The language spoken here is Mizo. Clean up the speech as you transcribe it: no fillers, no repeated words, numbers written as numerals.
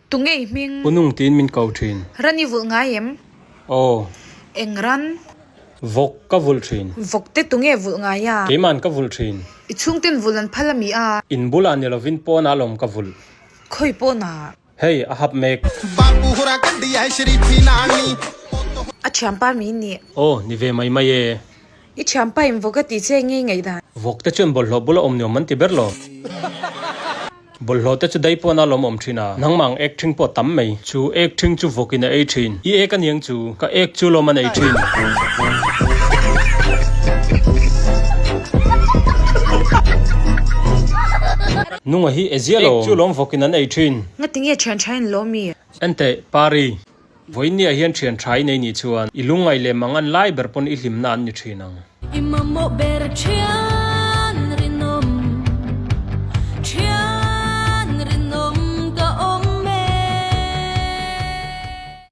Tunge i hming? Pu Nung tiin min ko thin. Ran i vulh ngai em? Aw. Eng ran? Vawk ka vulh thin. Vawk te tunge vulh ngai a? Keiman ka vulh thin. I chhungten vulh an phal a mi a? In bulah ni lovin pawnah lawm ka vulh. Khawi pawnah? Hei, a hap mek. A thianpa mi nih. Aw, ni ve mai mai e. I thianpa in vawk a ti che ngei ngaih dan. Vawk te chuan bawlhhlawh bula awm nuam an ti ber lo. Bawlhhlawh te chu dai pawn a lawm awm thin a, nangmah ang ek thing pawh tam mai. Chu ek thing chu vawk in a ei thin. I ek aniang chu, ka ek chu lawm an ei thin. Nunga hi e zia lo. Ek chu lawm vawk in an ei thin. Ngati nge thian tha in lawm i? Enteh, Pari, vawiinniah hian thian tha i nei nih chuan i lungngaih leh mang an lai ber pawn i hlimna an ni thin ang. I mamawh ber thian.